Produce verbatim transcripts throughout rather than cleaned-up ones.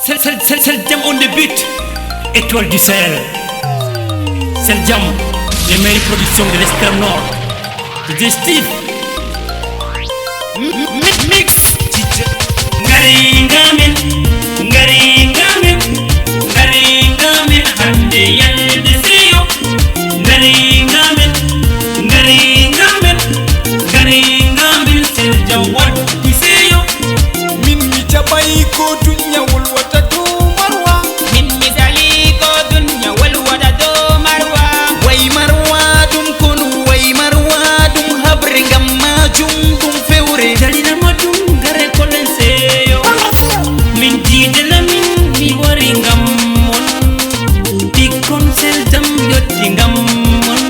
Sel, Sel, Sel, Sel Jam on the beat. Étoile du Sahel. Sel Jam, les meilleures productions de l'extrême nord. D J Steve. M-, m-, mix. Ngari ngamin, ngari ngamin, ngari ngamin hande yalde seyo. Ngari ngamin, ngari ngamin, ngari ngamin Sel Jam waddi seyo. Min mi jaɓay ko dunya wolwata dow Marwa. Min mi sali ko dunya wolwata dow Marwa. Way Marwa ɗum konu, way Marwa ɗum habre, ngam majum ɗum fewre. Dalila majum ngare kolen seyo. Min Dj Lamine mi wari ngam mon. Ɓikkon Sel Jam yotti ngam mon.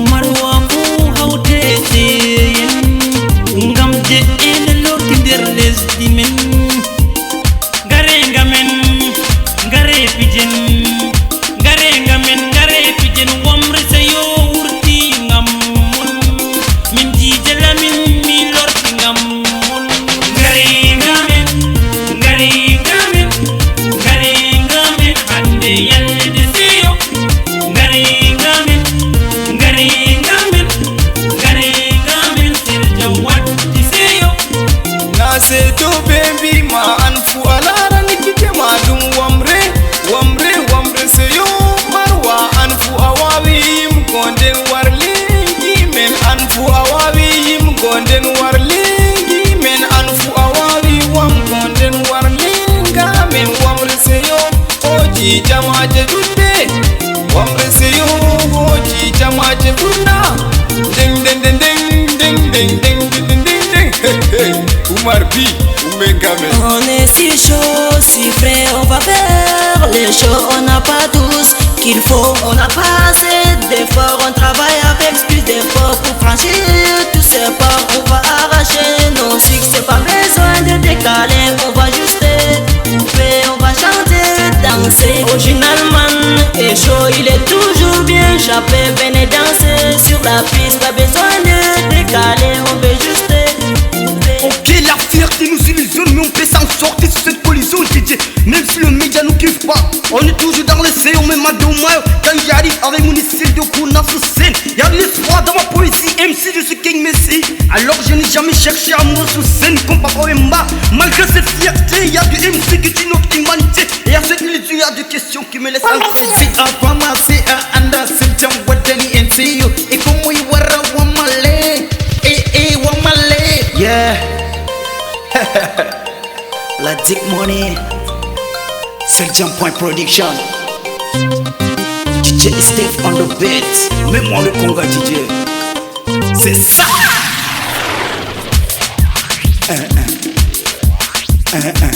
Marwa fuu hawte seyen. Ngam de'eende lorti nder lesdi men. Ngare ngamin, ngare pijen. Ngare ngamin, ngare pijen. Wamre seyo wurti ngam mon. Min Dj Lamine mi lorti ngam mon. Ngari ngamin, ngari ngamin, ngari ngamin hande yalde seyo. Ngari ngamin, ngari ngamin, ngari ngamin Sel Jam waddi seyo. Na seeto ɓe mbi ma an fu a laarani gite ma ɗum wamre, wamre, wamre seyo Marwa. An fu a waawi yimgo nden war lingi men. An fu a waawi yimgo nden war lingi men. An fu a waawi wamgo nden war linga men. Wamre seyo hooci jamaaje ɗuɗɗe. Wamre seyo hooci jamaaje ɓurna. Deng, deng, deng, deng, deng, deng, deng, deng, deng, deng. Hey, hey. Umar B, Umengame. On est si chaud, si frais, on va faire les choses, on n'a pas tous qu'il faut, on n'a pas assez d'efforts, on travaille avec plus d'efforts pour franchir tous ces ports, on va arracher nos succès, pas besoin de décaler, on va juste couper, on va chanter, danser. Original man est chaud, il est toujours bien chapé, venez danser sur la piste, pas besoin de décaler, on veut juste couper. Ok, la fierté nous illusionne, mais on peut s'en sortir sur cette collision, D J. Même si le média nous kiffe pas, on est toujours dans le C, on met ma main au maillot. Quand j'arrive avec mon style de Kouna sur scène, y a de l'espoir dans ma poésie, M C, je suis King Messi. Alors je n'ai jamais cherché à mourir sur scène comme Papa Wemba. Malgré cette fierté, y a du M C qui tue notre humanité. Et à cette minute, il y a des questions qui me laissent en... Si a fama, si a anda, Sel Jam waddani en seyo. E ko moy wara wamale. E, e wamale. Yeah. La Dick Money. Sel Jam point production. D J Steve on the beat. Mets-moi le conga, D J. C'est ça. Un, un. Un, un.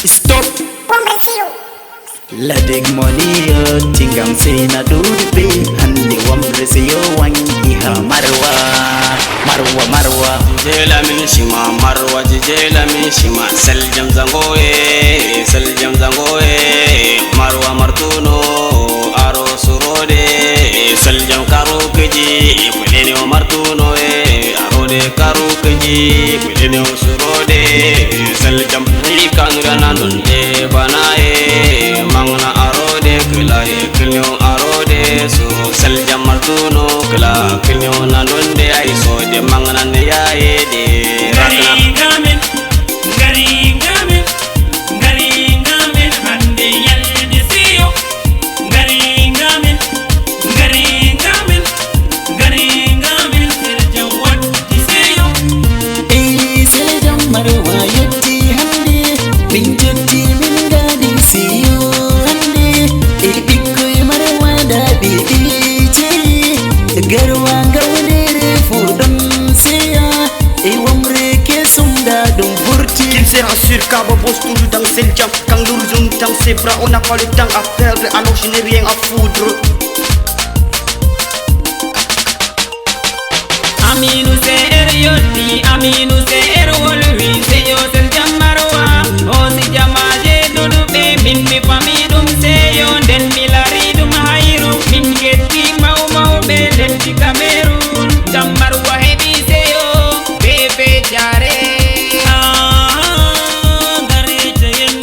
Stop. La Dick Money yo, tingam sey na ɗuuɗi ɓe. Hannde wamre seyo wangi ha Marwa. Marwa, Marwa. D J Lamine Shima, Marwa, D J Lamine Shima. Sel Jam zango e, Sel Jam zango e. Marwa martuno, aro surode. Sel Jam karo keji, fuleni o martuno e. Arode karo keji, fuleni o surode. Sel Jam ri kanura na nonde bana e. Mangna arode kila e, kilnyo arode so. Sel Jam martuno kila, kilnyo na nonde ay so de mangna ne ya e de. Ngari ngamin, ngari ngamin, ngari ngamin hande yalde seyo. Ngari ngamin, ngari ngamin, ngari ngamin Sel Jam waddi seyo. Ey, Sel Jam Marwa yotti hannde, min jotti min ngaadi seyo hannde. E ɓikkoy Marwa ndaa ɓe ɓe jeyi, garwa ngawleere fuu ɗon seya. E wamre kesum ndaa ɗum vurti. Kim se rassure, Kaba Boss toujours dans Sel Jam. Quand l'horizon nous tend ses bras, on n'a pas le temps à perdre, alors je n'ai rien à foutre. Aminu C R yotti, Aminu C R wolwi, seyo Sel Jam Marwa. Hoosi jamaaje ɗuuɗuɓe, min mi fami ɗum seyo, nden mi lari ɗum hayru. Min ketti maw mawɓe lesdi Cameroun, ngam Marwa heɓi seyo, be fejaare. Ah, ngare jeyen.